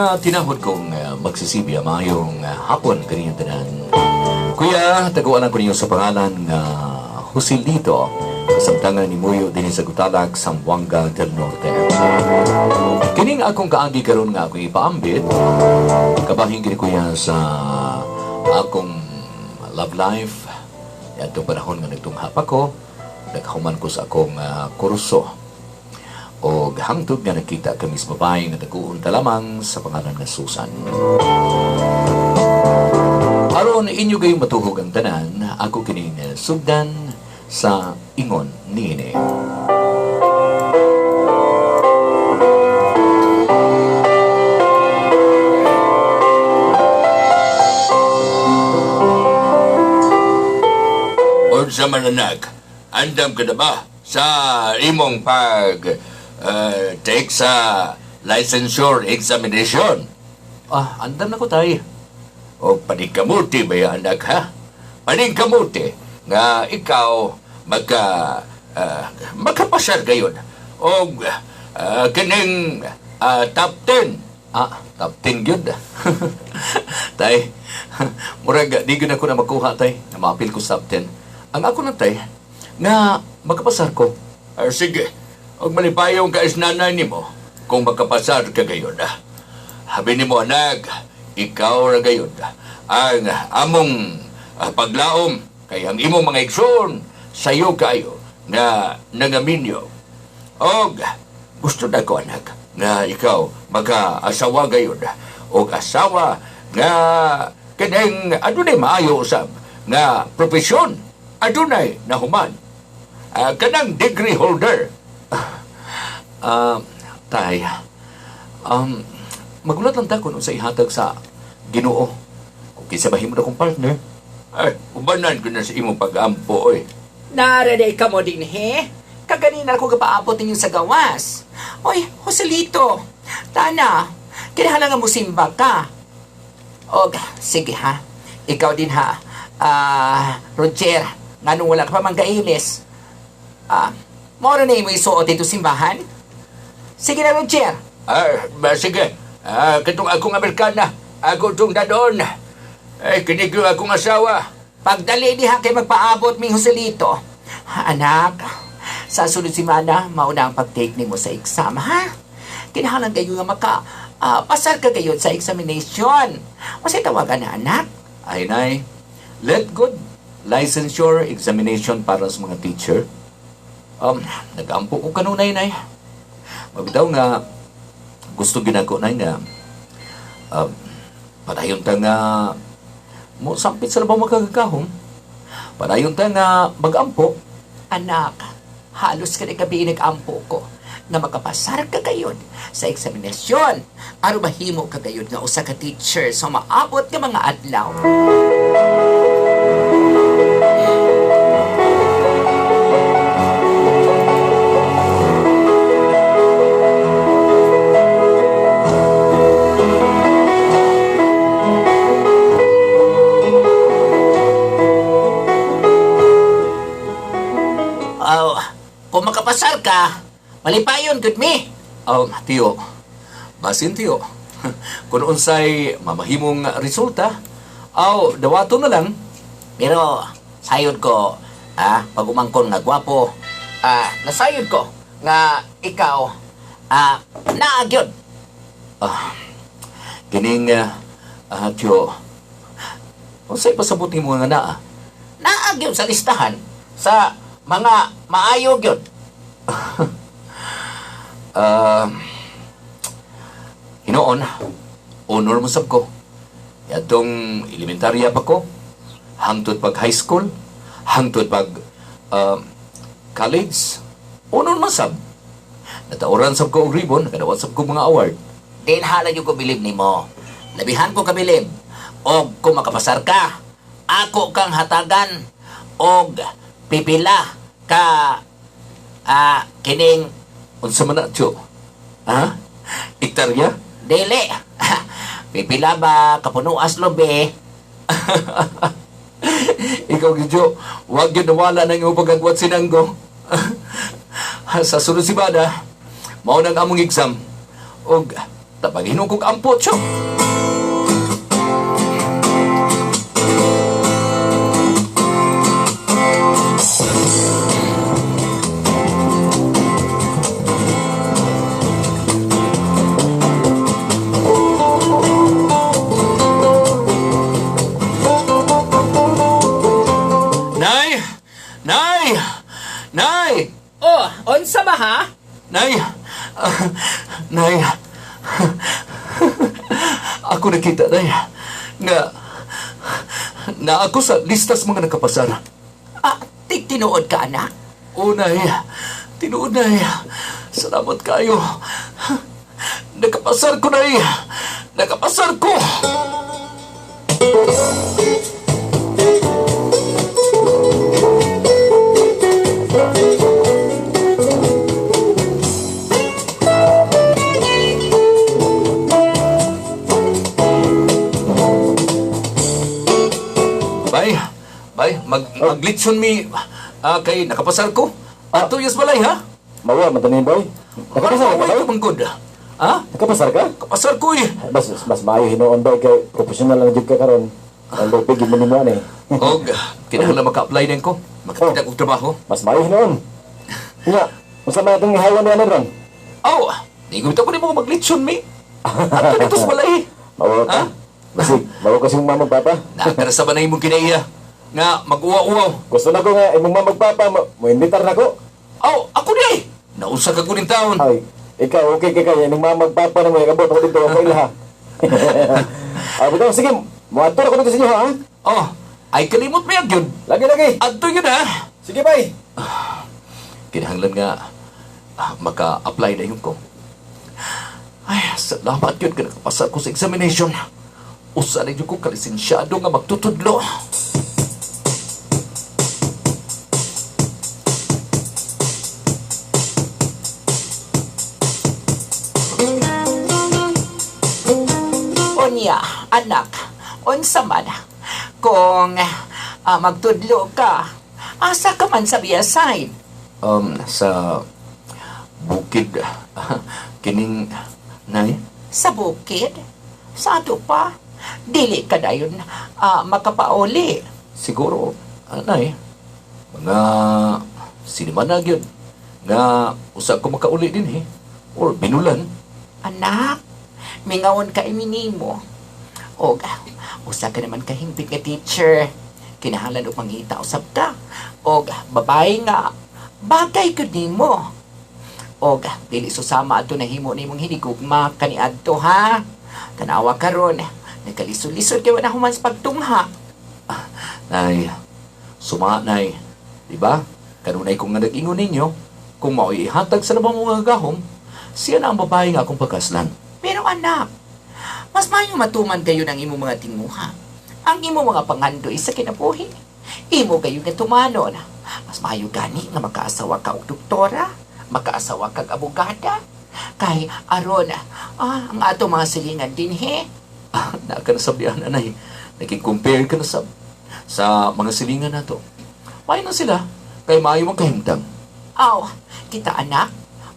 Mga tinahod kong magsisibya, maayong hapon kaninyong tanan. Kuya, taguan ko ninyo sa pangalan nga Joselito. Kasamtangan ni Muyo din sa Gutalag, Zamboanga del Norte. Kining akong kaagi karon nga akong ipaambit, kabahin gini kuya sa akong love life. Yadtong panahon nga nagtungha pa ko, naghuman ko sa akong kurso. O hangtod nga nakita kami sa babae nga taguon ta lamang sa pangalan nga Susan. Aron inyo gayong matuhog ang tanan, ako kining sugdan sa ingon niini. Unsa man anak, andam ka na ba sa imong pag take sa licensure examination? Ah, andam na ko tay. O paningkamuti ba yan, anak ha? Paningkamuti nga ikaw makapasar gayon o kining top 10. Ah, top 10 gyud. Tay, murag di gyud ako na makuha tay, na maapil ko sa top 10. Ang ako lang tay, nga makapasar ko. Ah, sige, og malipayong ka isnanay nimo kung makapasar ka gayon. Ah. Habi nimo anak, ikaw ra gayon. Ang among paglaom kay ang imong mga igsoon sayo kayo nga nangaminyo. Og gusto na ko anak nga ikaw maka-asawa gayon og asawa nga kining adunay maayo usab nga propesyon adunay nahuman. Kanang degree holder. Tay, magulat lang ta kung unsa ihatag sa Ginoo. Kung kinsa mahimo na akong partner. Ay, ubanan ko na sa imong pag-ampo, oy. Naraday ka mo din, he? Kaganina ko gapaabot ninyo sa gawas. Oy, Joselito, tana, kinahanglan nga musimba ka. Og, sige ha, ikaw din ha, Roger, nganong wala ka pa manggailis. Ah, moro na imo isuot dito simbahan? Sige na, Roger. Ah, ba, sige. Ah, katong akong Amerikana. Ako itong dadon. Ay, kinig yung akong asawa. Pagdali diha kay magpaabot mi Joselito. Anak, sa sunod semana, mauna ang pag-take nimo sa exam, ha? Kinahanglan kayo nga maka pasar ka kayo sa examination. Unsay tawagan na, anak? Ay, nay, let good licensure examination para sa mga teacher. Nag-ampo ko kanunay, nay. Magbitaw nga, gusto ginako, nay, nga, padayon ta nga, mo sampit sa labang makagagahom. Padayon ta nga mag-ampo. Anak, halos ka na gabi nag-ampo ko nga makapasar ka gayon sa eksaminasyon aron mahimo ka gayon nga usa ka teacher sa maabot nga mga adlaw. Oh, kung makapasar ka, malipayon gud mi. Tiyo, basin tiyo. Kung unsay mamahimong resulta, aw dawato na lang. Pero sayod ko, pag umangkon nga gwapo, nasayod ko nga ikaw, naa gyud. Kining, tiyo, unsay pasabot nimo nga naa? Naa gyud sa listahan sa mga maayo gyud. Hinoon, honor mo sab ko. Yadtong elementarya pa ko, hangtod pag high school, hangtod pag college, honor man sab. Natauran sab ko og ribbon, nakadawat sab ko mga award. Din hala yung ko bilib nimo. Labihan ko kabilib. Og kung makapasar ka, ako kang hatagan og pipila ka kining Unsa man na, tiyo? Ha? Iktarya? Dili. Pipila ba kapunuas lobe? Ikaw, Gidyo, wag yun nawala ng iyong pagagwat sinanggo. Sa sunod si Bada, mao nang among exam. Og Tabangin kong ampot siya. Nay! Nay! Nay! Oh, unsa ba ha? Nay! Nay! Ako nakita, Nay, nga na ako sa listas mga nakapasar. Ah, tigtinuod ka, anak. O, Nay. Tinuod, Nay. Salamat kayo. Nakapasar ko, Nay. Nakapasar ko. Bay, bay, maglitson mi kay nakapasar ko. Ato yes balay ha? Mawa, matanin boy. Nakapasar ka Ay, ba? kamangkod. Ha? Nakapasar ka? Kapasar ko eh. Mas maayo hinuon boy kay professional lang jud ka karon. Ang lupig gid mo nimo ani. Og, kinahanglan maka-apply din ko. Makakita kog trabaho. Mas maayo hinuon. Nga, unsa man atong ihawan ni ron? Aw, di ko ko nimo maglitson mi. Ato dito sa balay. Mawa ka. Ha? Basig, mawa ka sa imong mama papa. Nakara sa banay mong kinaiya nga mag-uwa-uwaw. Gusto na ko nga imong mama papa mo invitar na ko. Aw, ako di. Nausa ka kuning taon. Ay, ikaw okay kay kay imong mama papa na mo ikabot ako dito ako ilaha. Ah, bitaw sige, moadto ra ko dito sa inyo ha. Oh, ay kalimot mi gyud. Lagi lagi. Adto yun ha. Sige bay. Kinahanglan nga maka-apply na yun ko. Ay, salamat yun ka nakapasar ko sa examination. Usa na yun ko kalisensyado nga magtutudlo. Unya, anak, unsa man kung magtudlo ka, asa ka man sa biyasain. Sa bukid, kining, nay, Sa bukid? Sa ato pa? Dili ka dayon makapauli. Siguro, nay, mga sinimana gyud nga usa ko makauli din eh, or binulan. Anak, mingawon ka iminimo. Og, usa ka naman kahimpit nga teacher. Kinahanglan og mangita usab ka. Og, babae nga, bagay gud nimo. Og, dili susama adto nahimo nimong hinigugma kaniadto ha. Tanawa karon, nagkalisod-lisod kay wala human sa pagtungha. Nay, suma nay, di ba? Kanunay kong nga nag-ingon ninyo, kung mao'y ihatag sa labang mga gahom, siya na ang babae nga akong pagkaslan. Pero anak, mas maayo matuman kayo ng imong mga tinguha. Ang imong mga pangandoy sa kinabuhi. Imo kayo nga tumanon. Mas maayo gani nga makaasawa ka og doktora, makaasawa kag abogada. Kay aron ang ato mga silingan dinhi. Naa ka na sabihan, anay. Nakikompare ka na sa mga silingan nato. Maayo na sila, kay maayo ang kahimtang. Aw, kita anak,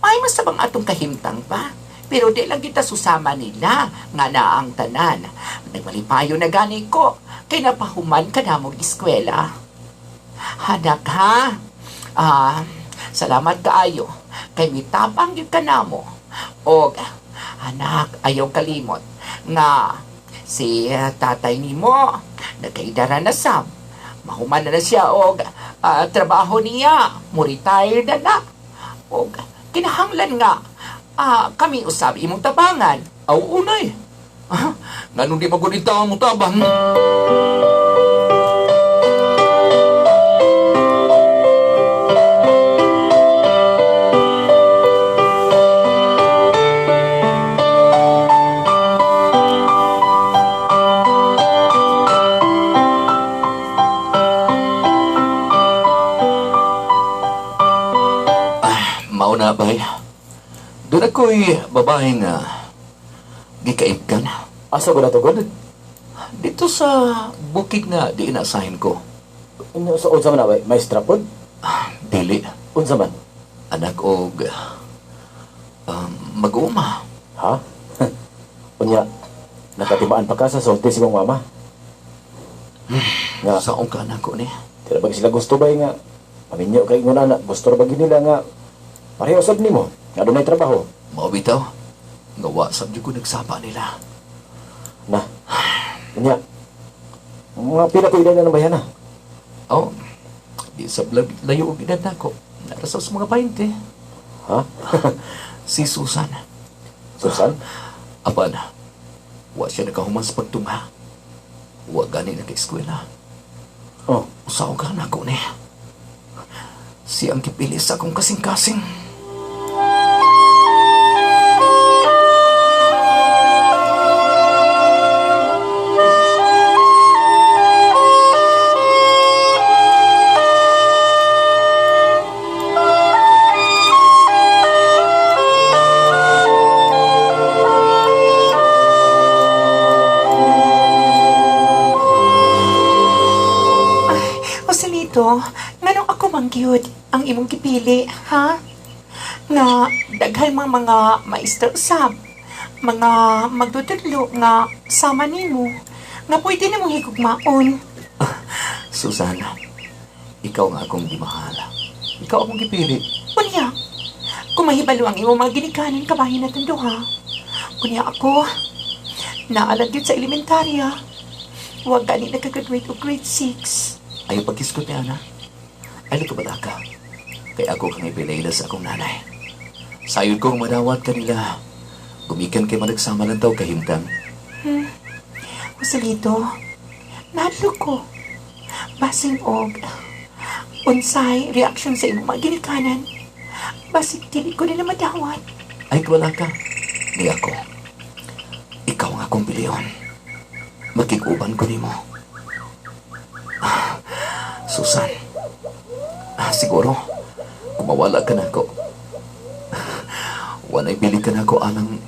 may mas bang atong kahimtang pa? Pero di lang kita susama nila nga naa ang tanan. Nagmalipayo na gani ko, kay napahuman ka na mong eskwela. Hanak ha? Ah, salamat kaayo. Kay mitabang gyud ka namo. Og anak, ayaw kalimot nga si tatay nimo nagkaidara na sab. Mahuman na na siya og trabaho niya, mo retire na na. Og kinahanglan nga kami usab imong tabangan. Aw, unay. Nganong di magud taon mo tabang? Mao na bay. Doon ako'y babae nga gikaibkan. Asa ko na to god? Dito sa bukid nga di inaasahin ko. Unsa unsa man na bay? Maestra pod? Dili, Unsa man? Anak og mag-uma. Ha? Unya, nakatimaan pa ka sa sulti sa imong mama. Nga, Saong ka na ko ni. tira ba sila gusto ba nga paminyo kay ingon ana, gusto ra ba gyud nila nga pareho sad nimo, nga dunay trabaho. Mao bitaw. Nga wa sab jud ko nagsapa nila. Na. Unya. Mga pila ko edad na ng bayana. Oh, di sa layo og edad nako. Nara sa mga 20. Ha? Si Susan. Susan? Apan, wa siya nakahuman sa pagtungha. Wa gani naka-eskwela. Oh, Usaw ka na ko ni. Siyang gipili sa akong kasing-kasing. Joselito, nganong ako man gyud ang imong gipili, ha? Nga daghan mang mga maestro usab, mga magdududlo nga sama nimo, nga pwede na mong higugmaon. Susan, ikaw nga akong gimahal. Ikaw akong gipili. Unya, kung mahibalo ang imong mga ginikanan, kabahin na duha. Unya ako, naalag yun sa elementarya. Huwag gani nakagraduate og grade 6. Ayaw pagkiskot ni Ana. Ay nagkabala ka. Kay ako kang ipilayla sa akong nanay. Sayod kong madawat kanila. Gumikan kay managsama lang daw kahimtang. Joselito, nahadlok ko. Basing og unsay reaksyon sa imong mga ginikanan. Basig dili ko nila madawat. Ay wala ka. Ni ako. Ikaw ang akong piliyon. Makikuban ko nimo. Susan, siguro, kumawala ka na ako. Walay bili ka na ako alang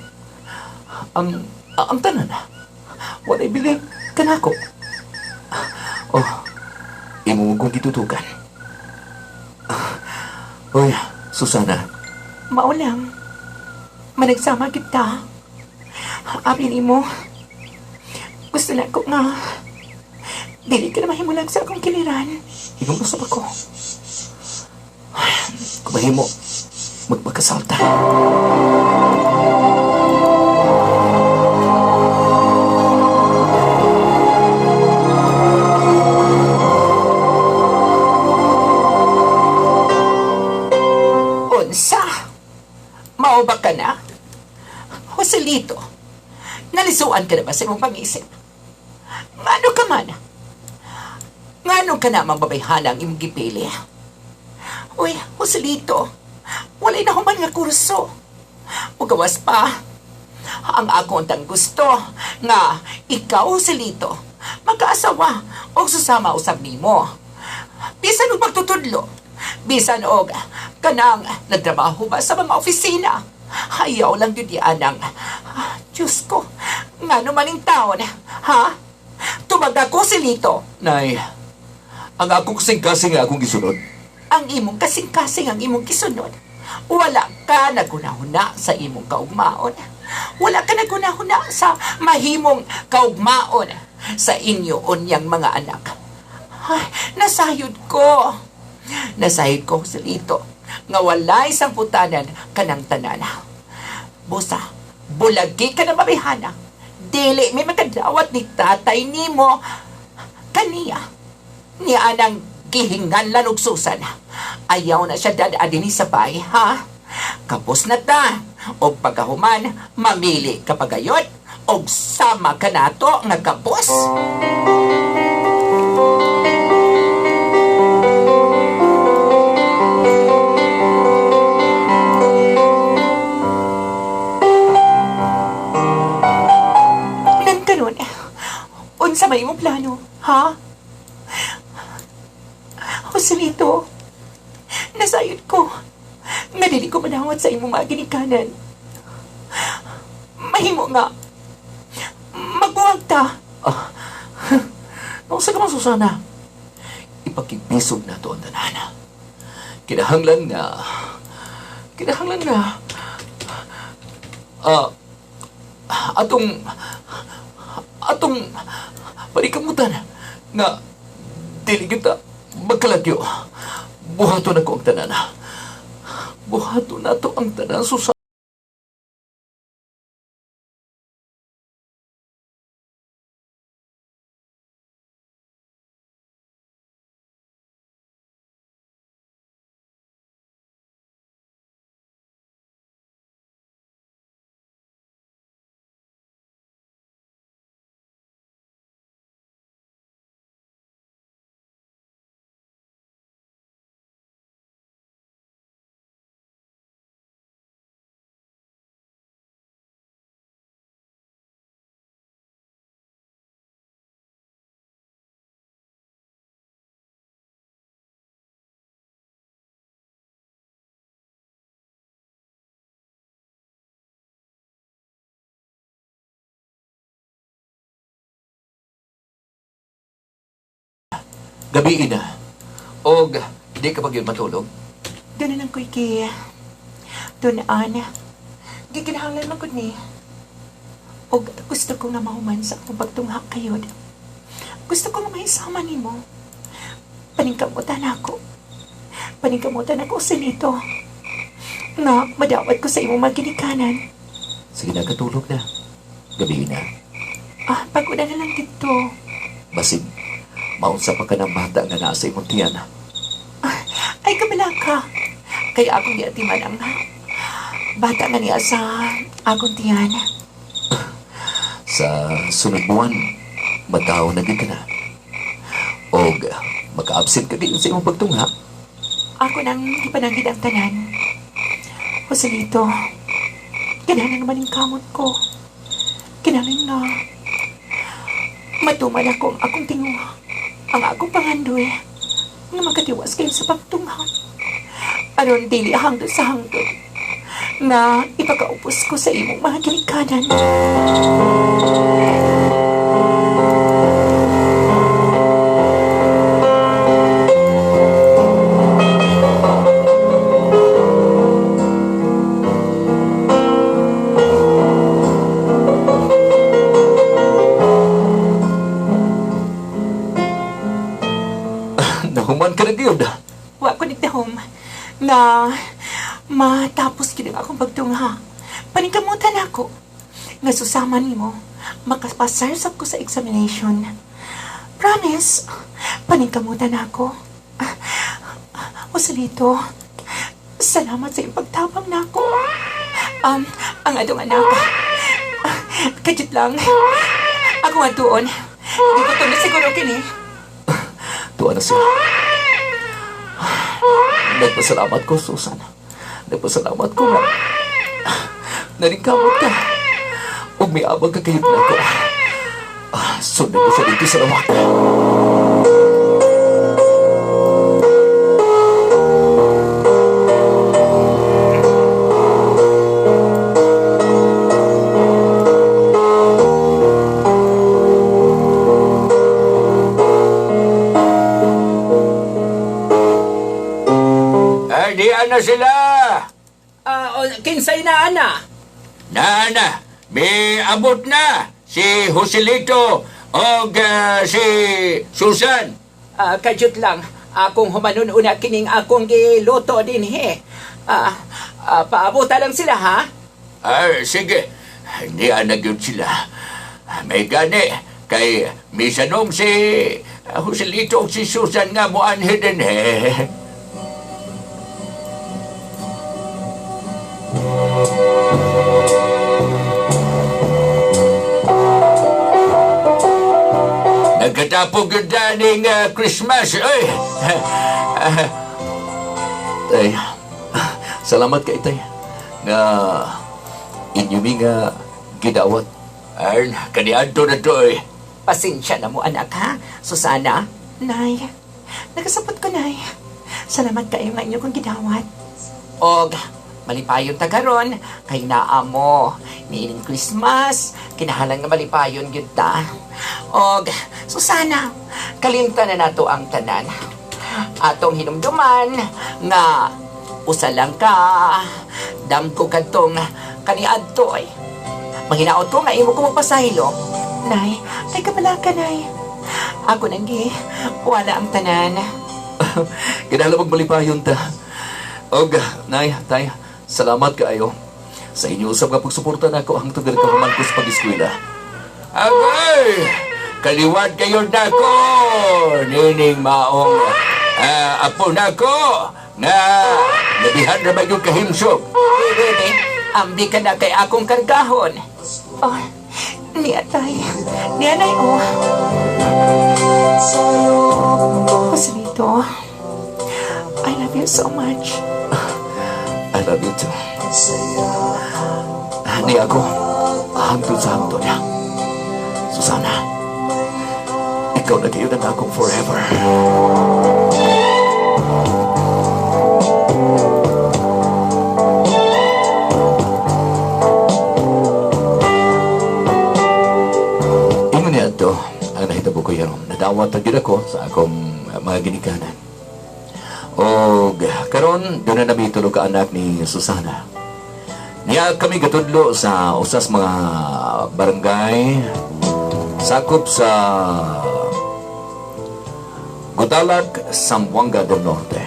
ang tanan. Walay bili ka na ako. Oh, imo kong gitutukan. Hoy, Susana, Mao lang. Managsama kita. Abi nimo. Gusto na ko nga. Dili ka na mahimulag sa akong kiliran. Ingon usap ako. Kumahimo, magpakasal ta. Unsa? Mao ba ka na? Joselito, nalisuan ka na ba sa imong pangisip? Ngano ka man? Ngano ka na mababayhana ang imong gipili? Uy, Joselito, walay na human nga kurso. O gawas pa, ang ako ang gusto nga ikaw, Joselito, magkaasawa o susama usab nimo. Bisan og pagtutudlo, bisan og kanang nagtrabaho ba sa mga opisina. Hayaw lang yun anang. Diyos ko, ngano maning taon, ha? Tumag ako si Lito. Nay, ang akong kasing-kasing nga akong gisunod. Ang imong kasing-kasing ang imong gisunod. Wala ka nagunahuna sa imong kaugmaon. Wala ka nagunahuna sa mahimong kaugmaon sa inyo unyang mga anak. Ay, nasayod ko. Nasayod ko, Joselito, nga walay sangputanan kanang tanan. Busa, bulagi ka na mabihana. Dili may makadawat ni tatay nimo kaniya. Niya anang gihingan og Susan. Ayaw na siya dad dinhi sa bay, ha? Kapos na ta. Og pagkahuman, mamili ka pagayot. Og sama ka nato nga kapos. Nang karon, unsa may imong plano, ha? Joselito, nasayod ko. Nga dili ko manawat sa imong mga ginikanan. Mahimo nga. Magbuwag ta. Nausa ka man, Susana. Ipakibisog na to ang tanan. Kinahanglan nga. Kinahanglan nga. Atong atong panikamutan nga dili kita magkalagyo. Buhaton ako ang tanan. Buhaton nato ang tanan, Susan. Gabi na. Og di ka pa gyud matulog. Doon na lang ko'y ki. Tunaan. Gikinahanglan man gud ni. Og gusto ko nga mahuman sa akong pagtunghak kayod. Gusto ko nga mahisama nimo. Paningkamutan ako. Paningkamutan ako sa nito. Nga madawat ko sa imong maginikanan. Sige na, katulog na. Gabi na. Ah, paguna na lang dito. Basig, maunsa pa ka ng bata nga naa sa imong tiyan. Ay, kabala ka. Kaya akong giatiman ang bata nga niya sa akong tiyan. Sa sunod buwan, mataw na gid ka na. Og maka-absent ka gayud sa imong pagtungha. Ako nang gipananggid ang tanan. Joselito, kinahanglan naman yung kamot ko. Kinahanglan nga matuman ako ang akong tinguha. Ang akong pangandoy nga makatiwas kayo sa pagtungha. Aron dili hangtod sa hangtod nga ipakaupos ko sa imong mga ginikanan. Nahuman ka na gyud. Wa ko nagdahom na matapos gid ang akong pagtungha. Paningkamutan ako nga susama nimo makapasar sab ko sa examination. Promise, paningkamutan ako. Joselito, salamat sa iyong pagtabang nako. Ang atong anak, kajut lang. Ako nga tuon. Di ko na siguro kini. Tuwa na siya. Nagpasalamat ko, Susan. Nagpasalamat ko nga. Naningkamot ka. Ug miabag ka kayod na ako. Sundan ko siya dito sa lawak. Ay, di na sila. Kinsay na, ana? Na, na, may abot na si Joselito o si Susan. Kadyot lang. Akong humanon una kining akong giluto din he. Paabuta lang sila ha. Ay, sige. Hindi na gyud sila. May gani kay misanong si Joselito o si Susan nga muanhi din eh. Nagkatapog yun ning Christmas, oy. Tay, salamat kay tay. Nga inyo mi nga gidawat. Ay, kaniadto na to, eh. Pasensya na mo anak ha. Susana. Nay, nakasapot ko nay. Salamat kayo nga inyo kong gidawat. Og malipayon ta karon kay naa mo niining Christmas, kinahalan nga malipayon gyud ta. Og Susana, kalimtan na nato ang tanan. Atong hinumduman nga usa lang ka damgo kadtong kaniadto ay. Manghinaot ko nga imo ko magpasaylo. Nay, ay kabala ka, Nay. Ako nanggi, wala ang tanan. Kinahanglan magmalipayon ta. Og, Nay, Tay, salamat kaayo. Sa inyo usab nga pagsuporta nako hangtod nga nakahuman ko sa pag-eskwela. Agay! Kaliwat kayo nako! Nining maong apo nako nga nabihan na ba yung kahimsog? Bebe, ambi ka na kay akong kargahon. Oh, niya, Tay. Niya, Nay, oh. Joselito, I love you so much. I love you too. Ni ako, hangtod sa hangtod. Susana, ikaw na kayo na akong forever. Ingon niya ito, ang nahitabo ko yaron, nadawat na gyud ako sa akong mga ginikanan. Og karon doon na nami tulo ka anak ni Susana. Niya kami gatudlo sa usas mga barangay sakop sa Gutalac, Zamboanga del Norte.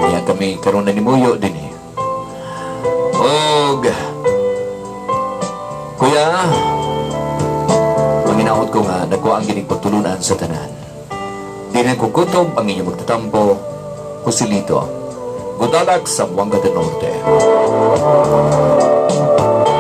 Niya kami karon na nimuyo din eh. Og kuya, manginaot ko nga nakuha ang gining pagtulunan sa tanan. Di na kukutob ang inyong magtatampo, Joselito. Gutalac, Zamboanga del Norte.